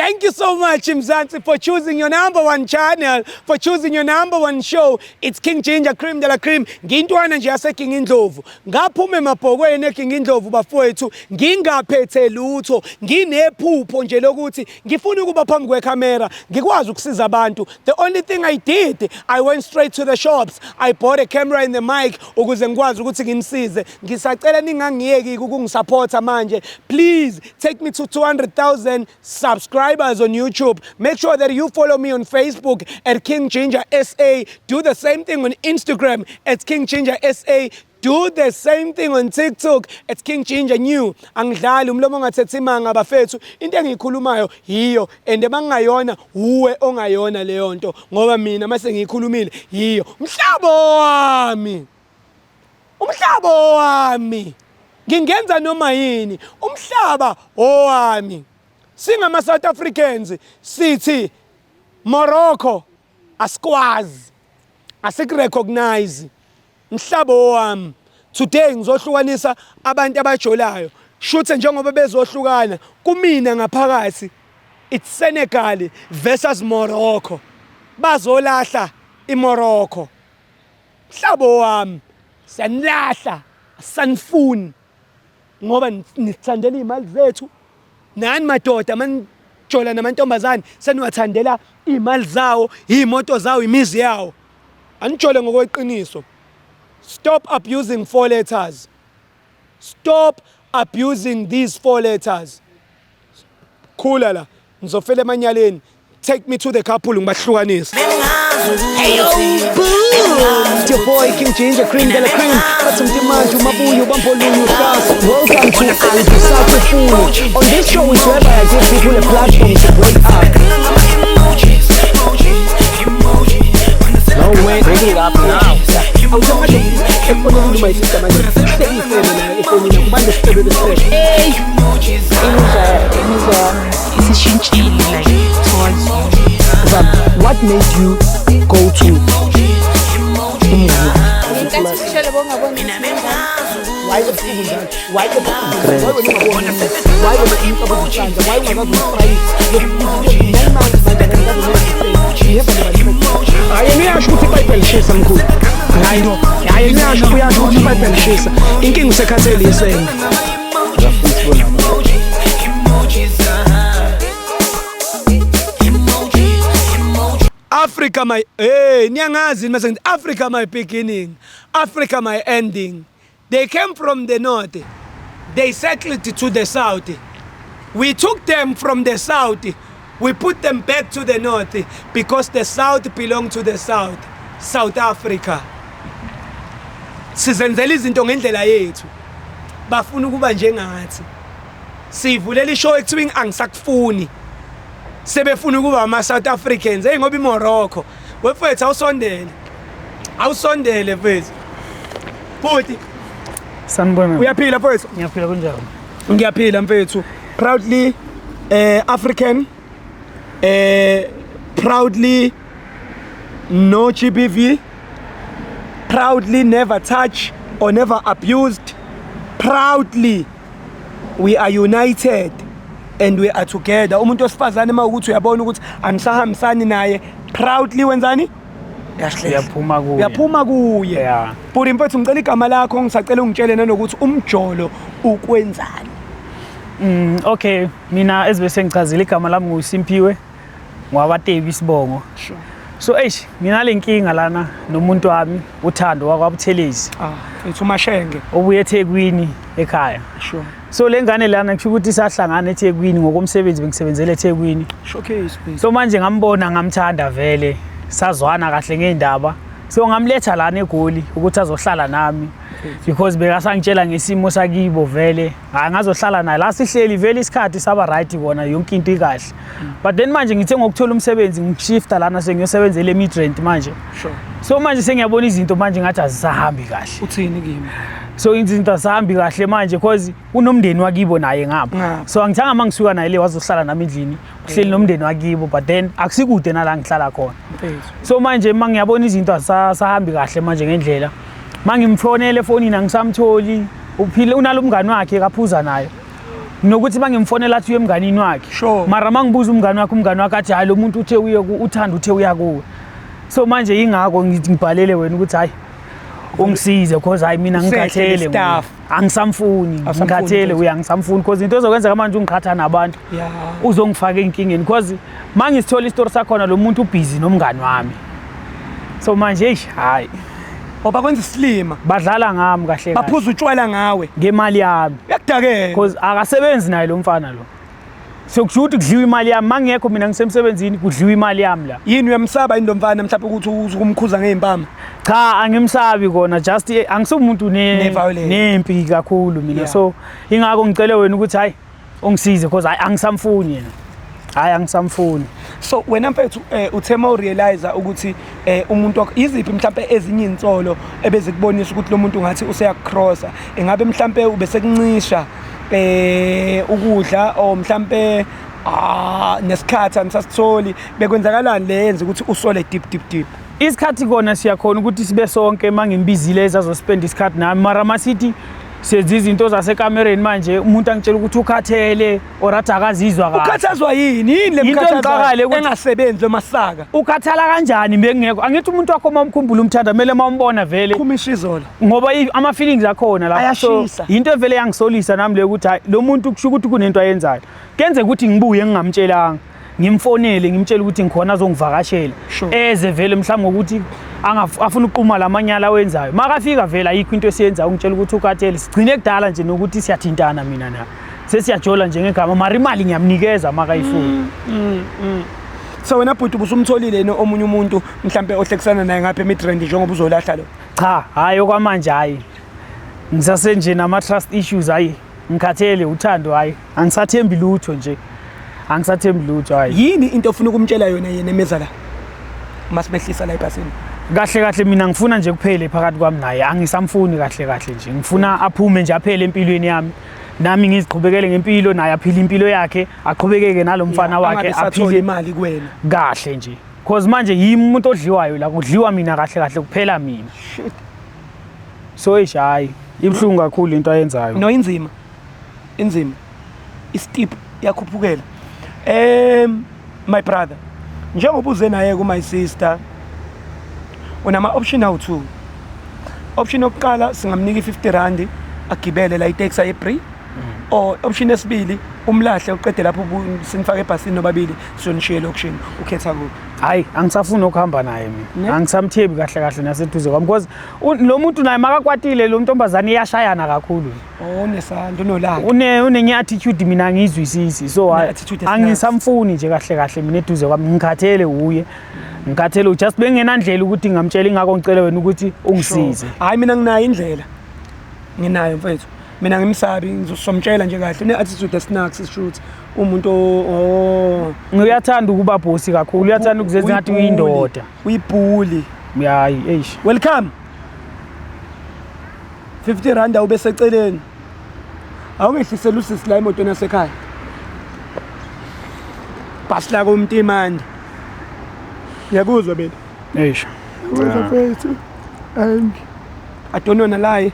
Thank you so much, Mzansi, for choosing your number one channel, for choosing your number one show. It's King Ginger, Cream de la Cream. Ngintwana nje yaseKing Indlovu. Ngaphuma emabhokweni eKing Indlovu bafowethu, ngingaphethe lutho, nginephupho nje lokuthi ngifuna ukuba phambi kwekhamera, ngikwazi ukusiza abantu. The only thing I did, I went straight to the shops. I bought a camera and the mic ukuze ngikwazi ukuthi nginisize. Ngisacela ningangiyeki ukungisupporta manje. Please take me to 200,000 subscribers on YouTube. Make sure that you follow me on Facebook at King Ginger SA. Do the same thing on Instagram at King Ginger SA. Do the same thing on TikTok at King Ginger New. Angidlali umlomo ongathethi imanga bafethu. Into engiyikhulumayo yiyo and bangayona uwe ongayona leyo nto ngoba mina mase ngiyikhulumile yiyo. Mhlabo wami. Umhlaba owami. Ngingenza noma yini. Umhlaba owami. Singama South Africans sithi Morocco asikwazi. Asikurecognize. Mhlaba owami. Today ngizohlukanisa abantu abajolayo. Shuthe njengoba bezohlukana kumina ngaphakathi it's Senegal versus Morocco. Bazolahla iMorocco. Mhlabo wami siyanilahla asanifuni ngoba nisithandela iy'mali zethu nani madoda manijola namantombazane seniwathandela iy'mali zawo iy'moto zawo imizi yawo. Anijole ngokweqiniso. Stop abusing four letters. Stop abusing these four letters. Khula la ngizofela emanyaleni. Take me to the couple ngibahlukanise. Hey yo, boom! It's your boy King Ginger, Cream de la Cream. Bathi mntimanje umabuyo bambolunye uhlasa. Welcome to Angisakufuni. On this show is whereby I give people a platform to break up. No way, bring it up now. Awuthi efonini my sister manje. Hlekisele la efonini kubantu isifebe besifebe. Imizwa yami isishintshile like towards you. What made you go to umuzi? Ngenkathi ushele bongaboni. Why ebusuku njalo? Why ebusuku? Why wena ungaboni? Why wena umcabuza isandla? Why ungakaze umfrayise? 9 months manje akakaze. Hayi, yena uyasho ukuthi iBhayibheli lishisa mkhulu. Hayi, hayi, yena uyasho, uyasho ukuthi iBhayibheli lishisa. Inkinga usekhathele isende. Uyafuna ukubona. Africa my, hey, niyangazi mase ngithi Africa my beginning, Africa my ending. They came from the north. They settled to the south. We took them from the south. We put them back to the north because the south belong to the south. South Africa. Sizenzela izinto ngendlela yethu. Bafuna ukuba njengathi. Sivulela ishow ekuthiwa Angisakufuni. Sebefuna ukuba ama South Africans. Hey, ngoba iMorocco. Wefethu awusondele. Awusondele mfethu. Bhuti, Sanibona. Uyaphila mfethu? Ngiyaphila, kunjani? Ngiyaphila mfethu. Proudly African, proudly no GBV, proudly never touch or never abused, proudly we are united and we are together. Umuntu wesifazane uma ukuthi uyabona ukuthi anisahambisani naye, proudly wenzani? Uyahlehla. Uyaphuma kuye. Uyaphuma kuye. Yeah. Bhuti mfethu, ngicela igama lakho, ngisacela ungitshele nanokuthi umjolo ukwenzani. Okay, mina ezibe sengichazile igama lami nguSimpiwe ngwakwaTebi isibongo. Sure. So eish, mina le nkinga lana nomuntu wami uThando wakwaButhelezi Ah, mfethu uMashenge. Obuye eThekwini ekhaya. So le ngane lana kusho ukuthi sahlangana eThekwini ngokomsebenzi, bengisebenzele eThekwini. Showcase, please. So manje ngambona, ngamthanda vele, sazwana kahle ngeindaba. So ngamletha lana eGoli ukuthi azohlala nami because bekasangitshela ngesimo sakibo vele. Hayi, ngazohlala naye la, sihleli vele isikhathi saba right kona, yonke into ikahle. But then manje ngithe ngokuthola umsebenzi ngishifta lana, sengiyosebenzela eMidrand manje. So manje sengiyabona izinto manje ngathi azisahambi kahle. Uthini kimi? So izinto azisahambi kahle manje because unomndeni wakibo naye ngapha. Ngapha. So angithanga uma ngisuka naye le wazohlala nami endlini, uhleli nomndeni wakibo, but then akusikude nala ngihlala khona. Mfethu. So manje uma ngiyabona izinto azisahambi kahle manje ngendlela, uma ngimfonele efonini angisamtholi, uphile unalo umngani wakhe kaphuza naye. Nokuthi bangimfonela athi uye emnganini wakhe. Sure. Mara mangibuza umngani wakhe athi hayi lo muntu uthe uye ku uthanda uthe uya kuwe. So manje yingakho ngithi ngibhalele wena ukuthi hayi ungisize because hayi mina Usehle ngikhathele le-staff. nguye. Angisamfuni, Awusamfuni ngikhathele mfethu. uya angisamfuni because into ezokwenzeka manje ungiqhatha nabantu. Yeah. Uzongifaka enkingeni because mangisithola isitori sakhona lo muntu ubhizi nomngani wami. So manje eish hayi Oba kwenza isilima. Badlala ngami kahle kahle. Baphuza utshwala ngawe. Ngemali yami. Uyakudakela. Because akasebenzi naye lo mfana lo. So kusho ukuthi kudliwa imali yami mangekho mina ngisemsebenzini kudliwa imali yami la. Yini uyamsaba yini lo mfana mhlawumbe ukuthi uzokumkhuza ngeimpama? Cha angimsabi kona just angisumuntu Ne-violence. nempi kakhulu mina. Yeah. So ingakho ngicele wena ukuthi hayi ungisize because hayi angisamfuni yena. Hayi angisamfuni. So wena mfethu uthe uma urealize ukuthi umuntu wakho iziphi mhlambe ezinye insolo ebezikubonisa ukuthi lo muntu ngathi useyakucrossa, ingabe mhlambe ubesekuncisha ukudla or mhlambe nesikhathi anisasitholi, bekwenzakalani le yenza ukuthi usole deep deep deep? Isikhathi kona siyakhona ukuthi sibe sonke mangimbizile ezazospend isikhathi nami, mara masithi senza izinto zasekamereni manje umuntu angitshela ukuthi ukhathele or athi akazizwa kahle. Ukhathazwa yini? Yini le Into mkhathazayo? engixakale ukuthi- Engasebenzi emasaka. Ukhathala kanjani bengekho? Angithi umuntu wakho uma umkhumbula umthanda kumele uma umbona vele. Qhumisha izolo. Ngoba ama feelings akhona lapho. So, Ayashisa. into evele yangisolisa nami le ukuthi hayi lo muntu kusho ukuthi kunento ayenzayo. Kenzeka ukuthi ngibuye ngingamtshelanga. Ngimfonele ngimtshele ukuthi ngikhona azongivakashela. Sure. Eze vele mhlawumbe ngokuthi afuna ukuqhuma lamanyala awenzayo. Makafika vele ayikho into esiyenzayo ungitshela ukuthi ukhathele. Sigcine kudala nje nokuthi siyathintana mina naye. Sesiyajola nje ngegama mara imali ngiyamnikeza makayifuna. So wena bhuti ubusumtholile yini omunye umuntu mhlambe ohlekisana naye ngapha eMidrand njengoba uzolahla lo? Cha, hayi okwamanje hayi. Ngisase nje nama trust issues hayi. Ngikhathele uthando hayi. Angisathembi lutho nje. Angisathembi lutho hayi. Yini into ofuna ukumtshela yona yena emeza la? Masimehlisa la ebhasini. Kahle kahle mina ngifuna nje kuphele phakathi kwami naye. Angisamfuni kahle kahle nje. Ngifuna aphume nje aphele empilweni yami. Nami ngiziqhubekele ngempilo naye aphile impilo yakhe, aqhubekeke nalomfana wakhe Angabe sathola aphile imali kuwena. Kahle nje. Because manje yimi umuntu odliwayo la, kudliwa mina kahle kahle kuphela mina. Shit. So eish hayi, ibhlungu kakhulu into ayenzayo. No inzima. Inzima. Istep yakhuphukela. My brother, njengoba uze naye ku my sister, unama option awu 2. Option yokuqala singamnika i50 rand agibele la itaxi aye Bree. Or option yesibili umlahle uqede lapho sinifake ebhasini nobabili siyonishiya elokishini. Ukhetha kuphi? Hayi angisafuni ukuhamba naye mina. Ne? Angisamthembi kahle kahle naseduze kwami because lo muntu naye makakwatile lo ntombazane iyashayana kakhulu. Oh, unesandla unolaka. Unenye attitude mina angizwisisi. So Une hayi, attitude esinasi. angisamfuni nje kahle kahle mina eduze kwami ngikhathele uye. Ngikhathele just bengenandlela ukuthi ngamtshela ingakho ngicela wena ukuthi ungisize. Sure. Hayi mina nginayo indlela. Nginayo mfethu. Mina ngimsabi ngizosomtshela nje kahle. Une attitude esinax shoot. Umuntu oh Uyathanda ukuba bossy kakhulu, uyathanda ukuzenza ngathi uyindoda. Uyibhuli. Hayi, eish. Welcome. 50 rand awube seceleni. Awungehlisela usisi la emotweni yasekhaya. Basi la komtimande. Ngiyakuzwa mina. Eish. Ngiyakuzwa mfethu. And I don't wanna lie.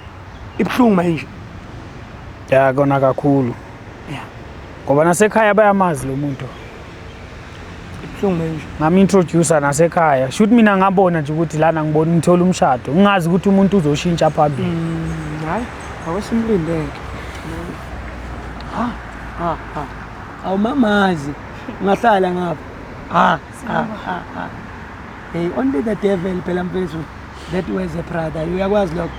Ibuhlungu manje. Ya kona kakhulu. Yeah. Ngoba nasekhaya bayamazi lo muntu. Ibuhlungu manje. Ngami introducer nasekhaya. Shoot mina ngabona nje ukuthi lana ngibona ngithola umshado. Ngingazi ukuthi umuntu uzoshintsha phambili. Hayi, awesimlindeke. Ha ha ha. Awumamazi. Ungahlala ngapha. Ha ha ha ha. Hey, only the devil phela mfethu. That was a brother. Uyakwazi lokho?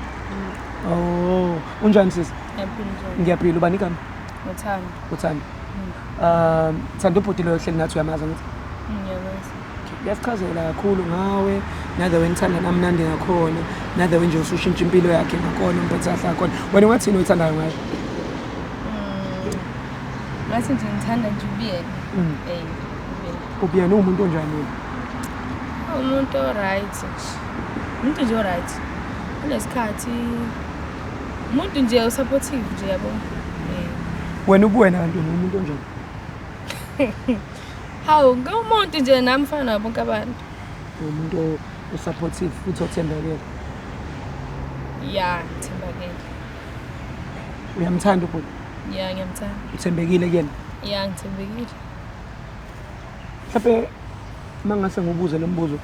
Oh, unjani sisi? Ngiyaphila njani? Ngiyaphila, ubani igama? Uthando. Uthando. Thando ubhuti lo ohleli nathi uyamazi angithi? Ngiyamazi. Uyasichazela kakhulu ngawe, nathe wenithanda namnandi ngakhona, nathe nje usushintsha impilo yakhe ngakhona, umphethe kahle ngakhona. Wena ungathini oyithandayo ngaye? Ngathi nje ngithanda nje ubuyena. Ubuyena. Ubuyena uwumuntu onjani wena? Umuntu o-right nje. Umuntu nje o-right. Unesikhathi. Umuntu nje usupportive nje yabo. Wena ubuwena kanti umuntu onjani? Hawu, ngumuntu nje nami mfana nabo bonke abantu. Umuntu osupportive futhi othembekele. Ya, thembakele. Uyamthanda ubhuti? Ya, ngiyamthanda. Uthembekile kuyena? Ya, ngithembekile. Mhlawumbe uma ngase ngibuze lo mbuzo,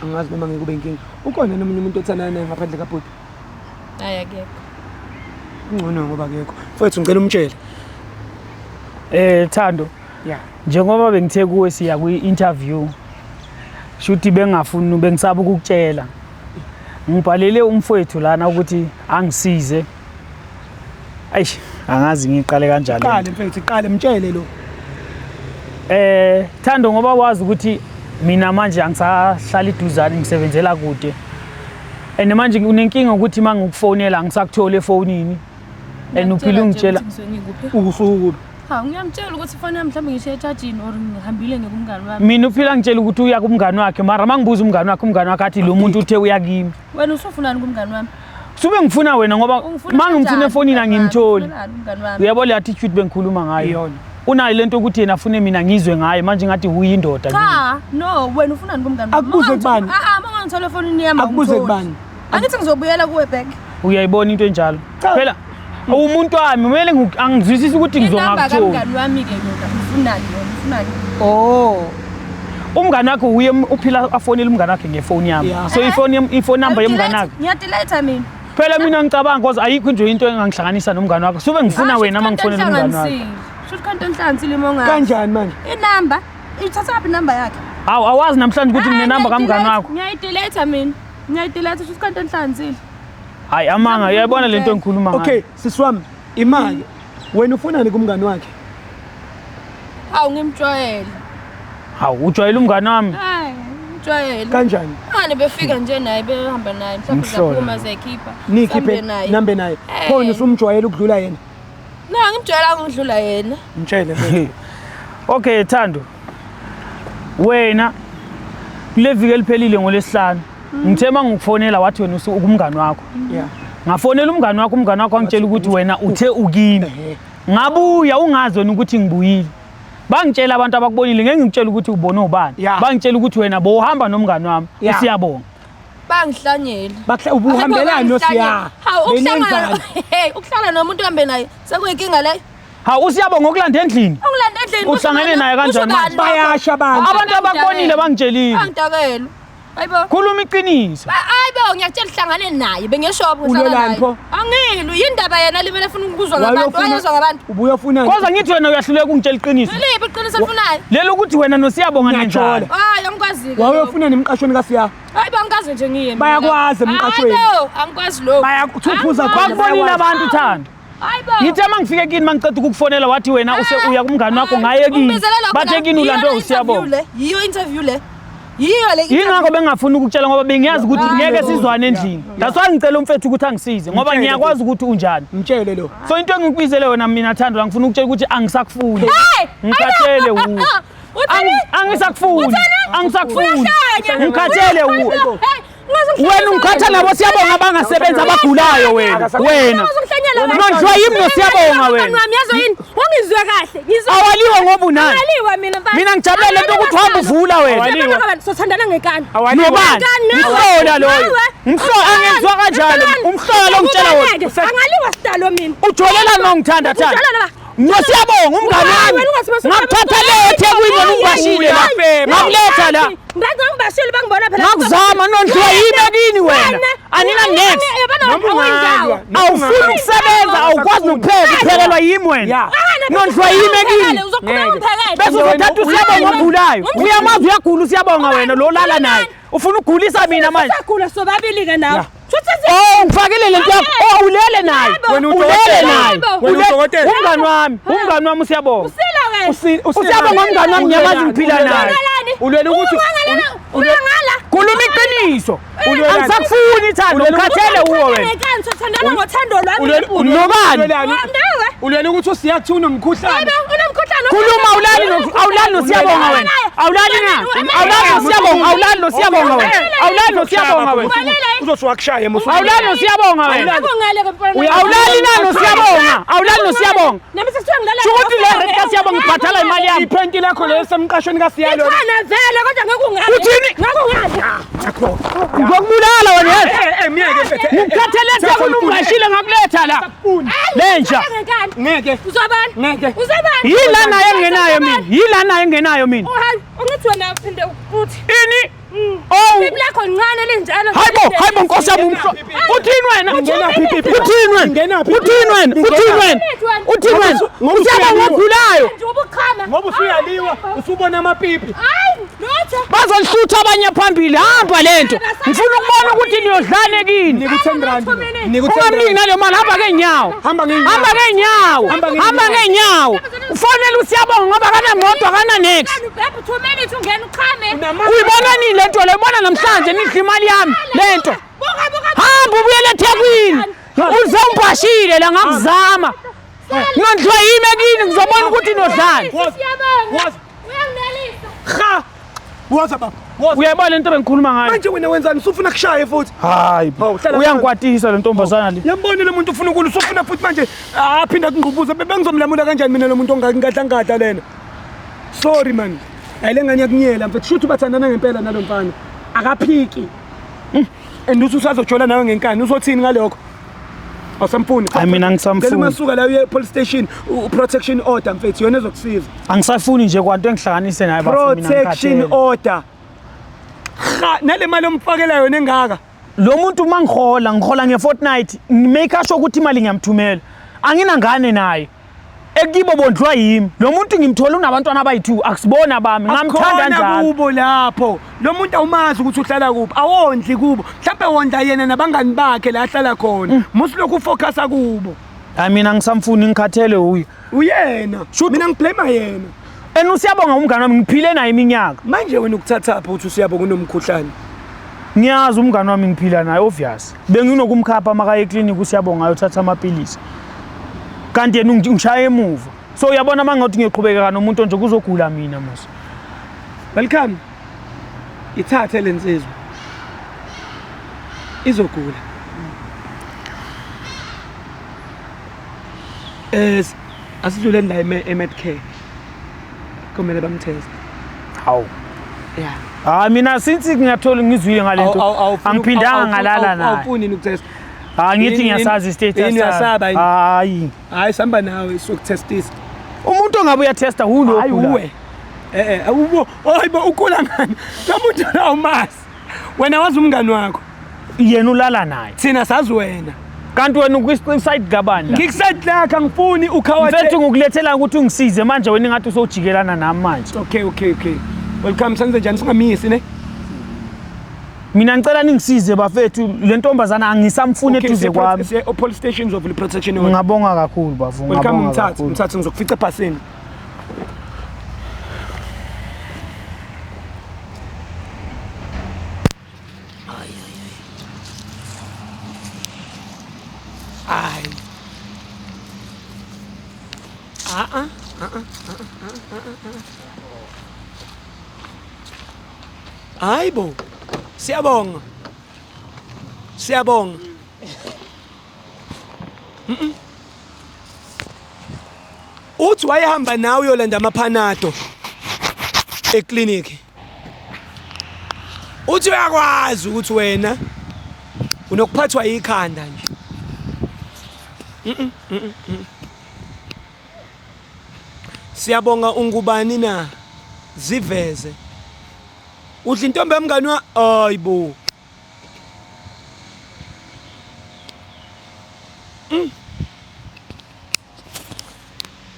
angazi noma ngeke ube inkinga. Ukhona nomunye umuntu othandana naye ngaphandle kabhuti? Hayi, akekho. Ngcono ngoba akekho. Mfowethu, ngicela umtshele. Thando. Yeah. Njengoba bengithe kuwe siya kwi-interview, shuthi bengafuni, bengisaba ukukutshela. Ngibhalele umfowethu lana ukuthi angisize. Eish, angazi ngiqale kanjani. Qale mfethu, qale mtshele lo. Thando, ngoba wazi ukuthi mina manje angisahlali eduzane, ngisebenzela kude. And manje kunenkinga ukuthi uma ngikufonela angisakutholi efonini. And uphila ungitshela Ngisuke ngikuphi? Usuku. Ha, ngiyamtshela ukuthi ifoni yami mhlawumbe ngishiye echajini or ngihambile ngekumngani wami. Mina uphila ngitshela ukuthi uya kumngani wakhe, mara mangibuza umngani wakhe athi lo muntu uthe uya kimi. Wena usufunani kumngani wami? Sube ngifuna wena ngoba Ungifuna ma ngimfuna kanjani efonini umngani wami? angimtholi. Ufunani umngani wami? Uyabo le attitude bengikhuluma ngayo. Iyona. Unayo lento ukuthi yena afune mina ngizwe ngaye, manje ngathi uyindoda kimi. Cha, no, wena ufunani kumngani wami? Akubuze kubani? Ah, ah, mangangithola efonini yami. Akubuze awungitholi. kubani? Angithi ngizobuyela kuwe back. Uyayibona into enjalo. Cha. Phela umuntu wami kumele angizwisisi ukuthi Inamba ngizongakutholi. kamngani wami ke yona ufunani wena ufunani? Oh. Umngani wakhe uye uphila afonele umngani wakhe ngefoni yami. Yeah. So ifoni ifone number yomngani wakhe. Ngiyadelete mina. Phela mina ngicabanga because ayikho nje into engangihlanganisa nomngani wakhe. Sube ngifuna wena uma ngifonela umngani wakhe. Shuthi kanti enhlanganisile monga. Kanjani manje? Inamba ithatha phi inamba yakhe? Hawu, awazi namhlanje ukuthi nginenamba kamngani wakho. Ngiyayidelete mina. Ngiyayidelete shuthi kanti enhlanganisile. Hayi amanga, uyayibona lento engikhuluma ngayo. Okay, sisi wami, imali. Wena ufunani kumngani wakhe? Hawu, ngimjwayele. Hawu, ujwayele umngani wami. Hayi, ngimjwayele. Kanjani? Manje befika nje naye behamba naye mhlawumbe Umhlola. zaphuma zekhipha. Nikhiphe Sambe naye. nambe naye. Eh. Khona usumjwayele ukudlula yena. No, ngimjwayela ngidlula yena. Mtshele mfethu. Okay Thando. Wena kule viki eliphelile ngolesihlanu ngithe mangikufonela wathi wena ukumngani wakho. Yeah. Ngafonela umngani wakho, umngani wakho wangitshela ukuthi wena uthe ukimi. Ehhe. Ngabuya ungazi wena ukuthi ngibuyile. Bangitshela abantu abakubonile, ngeke ngikutshele ukuthi ubone ubani. Yeah. Bangitshela ukuthi wena bowuhamba nomngani wami Yeah. uSiyabonga. Bangihlanyela. Bakhle ubuhambelani noSiya. Hawu, ukuhlangana Benenzani? hey, ukuhlangana nomuntu ohambe naye sekuyinkinga leyo. Hawu, uSiyabonga okulanda endlini. Ungilanda endlini. Uhlangene naye kanjani manje? Bayasha abantu. Abantu abakubonile bangitshelile. Angidakelo. Hayibo. Khuluma iqiniso. Hayibo, ngiyakutshela uhlangane naye bengeshopo ngihlala Ulwelani naye. pho? Angilwi, yindaba yena limele efuna ukuzwa ngabantu, wayezwa ngabantu. Ubuyofunani? Kodwa ngithi wena uyahluleka ukungitshela iqiniso. Liphi iqiniso elifunayo? Lelo ukuthi wena noSiyabonga Ngiyajola. nenjani. Hayi, angikwazi. Wawuyofunani emqashweni kaSiya? Hayibo, angikaze nje ngiye. mina. Bayakwazi emqashweni. Hayibo, angikwazi lokho. Bayakuthuphuza khona. Bakubonile abantu Thando. Hayibo. Ngithe uma ngifike kini mangiceda ukukufonela wathi wena use uya kumngani wakho ngaye kini. Ungibizele lokho Bathe la. kini Yiyo ulandwe le uSiyabonga. interview le. Yiyo interview le. Yiyo le Yingakho bengingafuni ukukutshela ngoba bengiyazi ukuthi Hayi ngeke bo. sizwane endlini. That's why ngicela umfethu ukuthi angisize ngoba Mtshele ngiyakwazi ukuthi unjani. Mtshele lo. So into engikubizele wena mina Thando la ngifuna ukutshela ukuthi angisakufuni. Hey! Ngikhathele wuwe. Uthini? Angisakufuni. Angisakufuni. Uyahlanya. Ngikhathele wuwe. Hey, ungaze Wena ungikhatha nabo Siyabonga abangasebenzi abagulayo wena. Wena. Nondliwa yimi noSiyabonga wena. Wami yazo yini? Ungizwe kahle. Ngizwe. Awaliwa ngoba unani? Angaliwa mina mfana. Mina ngijabulele lento yokuthi uhambe uvula wena. Sothandana ngekani. Nobani? Ngihlola loyo. Ngihlola angenziwa kanjalo. Umhlola ongitshela wona. Angaliwa sidalo mina. Ujolela nongithanda thanda. Ujolela ba? Nosiyabonga umngani wami. Wena ungathi Ngamthatha le eThekwini wena ungibashile la. Ngamletha la. Ngathi ngibashile bangibona phela. Ngakuzama nondliwa yimi ekini wena. Anina next. Noma ungalwa. Awufuni ukusebenza, awukwazi nokupheka, uphekelwa yimi wena. Yeah. Nondliwa yimi ekini. Uzoqhubeka ungiphekele. Bese uzothatha uSiyabonga ogulayo. Uyamazi uyagula uSiyabonga wena lo lala naye. Ufuna ukugulisa mina manje. Sagula sobabili ke nawe. Yeah. Futhi Oh, ngifakele lento yakho. Oh, ulele naye. Yebo. Wena Ulele udokotela. naye. Yebo. Wena udokotela. Umngani wami, umngani wami uSiyabonga. Usila wena. Usiyabonga umngani wami ngiyamazi ngiphila naye. Ulwela ukuthi Uyangala. Khuluma iqiniso. Ulwelani? Angisakufuni Thando, Ulwela- ngikhathele uwe wena. Ngekani sothandana ngothando lwami. Nobani? Ulwelani? Nawe. Ulwela ukuthi uSiya kuthiwa unomkhuhlane. Unomkhuhlane. Khuluma awulali no awulali noSiyabonga wena. Awulali na? Awulali noSiyabonga, awulali noSiyabonga wena. Awulali noSiyabonga wena. Uzothi wakushaya musu. Awulali noSiyabonga wena. Awulali nani noSiyabonga? Awulali noSiyabonga. Nami sesithiwa ngilala. Shukuthi le rent kaSiyabonga ibhadala imali yami. Iphenti lakho leli semqashweni kaSiyalo. Ikhona vele kodwa ngeke ungabe. Uthini? Ngeke ungabe. Ngokubulala wena yena. Eh miyeke mfethu. Ngikuthathele eThekwini ungashile ngakuletha la. Lenja. Ngeke. Uzobani? Ngeke. Uzobani? Yila naye engenayo mina. Yila naye engenayo mina. Uhayi, ungithi wena uphinde uthi. Ini? Oh. Pipi lakho lincane linjalo. Hayibo, hayibo nkosi yami umhlo. Uthini wena? Ungenaphi pipi? Uthini wena? Ungenaphi? Uthini wena? Uthini wena? Uthini wena? Usiyabonga ogulayo. Nje ubuchama. Ngoba usuyaliwa, usubona amapipi. Hayi, lutho. Bazolihlutha abanye phambili. Hamba lento. Ngifuna ukubona ukuthi niyodlana kini. Nika u-10 rand. Nika u-10 Ungamniki rand. naleyo mali, hamba ngeenyawo. Hamba ngeenyawo. Hamba ngeenyawo. Hamba ngeenyawo. Hamba ngeenyawo. Ufonele uSiyabonga ngoba akanamoto akana nex. Ubhebhe 2 minutes ungena uchame. Uyibona nini lento le? Uyibona namhlanje nidla imali yami lento. Buka buka. Hamba ubuyele eThekwini. Uze ungibhashile la ngakuzama. Nondliwa yimi ekini ngizobona ukuthi nodlani. Siyabonga. Woza. Uyanginelisa. Ha. Woza baba. Woza. Uyayibona lento bengikhuluma ngayo? Manje wena wenzani? Usufuna kushaye futhi. Hayi. Hawu, hlala Uyangikwatisa le ntombazana le. Yambona lo muntu ufuna ukulwa, usufuna futhi manje aphinda kungqubuza. Bengizomlamula kanjani mina lo muntu ongadla lena? Sorry man. Hayi le ngane yakunyela mfethu. Shuthi bathandana ngempela nalo mfana. Akaphiki. And uthi usazojola nawe ngenkani, uzothini ngalokho? Awusamfuni. Hayi, mina angisamfuni. Cela umasuka la uye police station, protection order mfethu, yona ezokusiza. Angisafuni nje kwanto engihlanganise naye bafo mina Protection ngikhathele. order. Ha, nale mali omfakela yona engaka. Lo muntu uma ngihola, ngihola nge-fortnight, ngimake sure ukuthi imali ngiyamthumela. Anginangane naye. Ekibo bondliwa yimi. Lo muntu ngimthola unabantwana abayi-2, akusibona bami. Ngamthanda Akhona njalo. kubo lapho. Lo muntu awumazi ukuthi uhlala kuphi, awondli kubo. Mhlawumbe wondla yena nabangani bakhe la ahlala khona. Musilokhu ufocusa kubo. Hayi mina ngisamfuni ngikhathele uye. Uyena. Shuthi- Mina ngiblame yena. And uSiyabonga umngane wami ngiphile naye iminyaka. Manje wena ukuthathaphi ukuthi uSiyabonga unomkhuhlane? Ngiyazi umngane wami ngiphila naye obvious. Benginokumkhapha makaye eclinic uSiyabonga ayothatha amapilisi. Kanti yena ungishaya emuva. So uyabona mangathi ngiyoqhubeka nomuntu nje kuzogula mina mos. Welcome. Ithathe lensizwa. Izogula. Asidluleni la eMedcare. Kumele bamtest. Hawu. Yeah. Hayi mina since ngiyathola ngizwile ngalento. Angiphindanga ngalala naye. Awufuni ukutest. Hayi ngithi ngiyasazi status. Yini uyasaba yini? Hayi. Hayi sihamba nawe sokutestisa. Umuntu ongabe uyatesta hulokhu. Hayi uwe. Ubo, hayibo ukhula ngani? Lo muntu awumazi. Wena wazi umngani wakho. Yena ulala naye. Thina sazi wena. Kanti wena ukwi-side kabani la? Ngikuside lakhe angifuni ukhawathe. Mfethu ngikukulethela ukuthi ungisize manje wena ingathi usowujikelana nami manje. Okay. Welcome senze njani singamisi ne? Mina ngicela ningisize bafethu le ntombazana angisamfuni eduze kwami. Siye police station uzovula i-protection order. Ngingabonga kakhulu bafu, Welcome ngingabonga mthathe, kakhulu. mthathe ngizokufica ebhasini. Hayi. Hayibo. Siyabonga. Siyabonga. Uthi wayehamba nawe uyolanda amaphanado ekliniki. Uthi uyakwazi ukuthi wena unokuphathwa ikhanda nje. Siyabonga ungubani na? Ziveze. Udla intombi yomngani wa hayibo.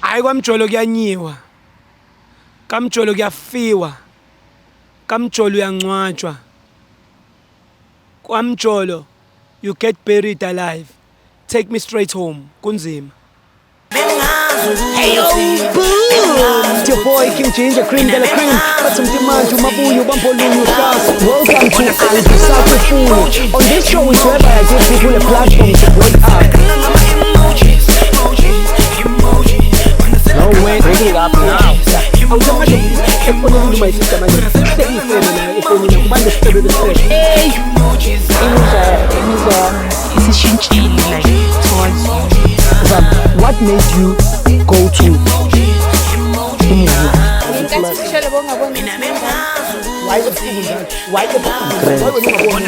Hayi kwaMjolo kuyanyiwa. KaMjolo kuyafiwa. KaMjolo uyangcwatshwa. KwaMjolo you get buried alive. Take me straight home. Kunzima. Hey, boom! It's your boy King Ginger Cream de la Cream. But some demand to Mabuyu Bampoluyu Stars. Welcome to Angisakufuni. On this show is whereby I give people a platform to break up. No way, bring it up now. Hey! What made you go to umuzi? Ngenkathi ushele bongaboni. Why ebusuku njalo? Why ebusuku? Why wena ungaboni?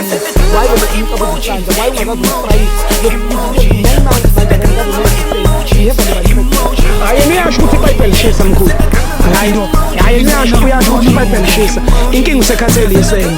Why wena umcabango uhlanza? Why ungakazi uku-try? 9 months manje akakazi. You have never. Hayi, yena uyasho ukuthi iPayiphi lishisa, mkhulu. Hayi, hayi, yena uyasho, uyasho ukuthi iPayiphi lishisa. Inkinga usekhathele isende.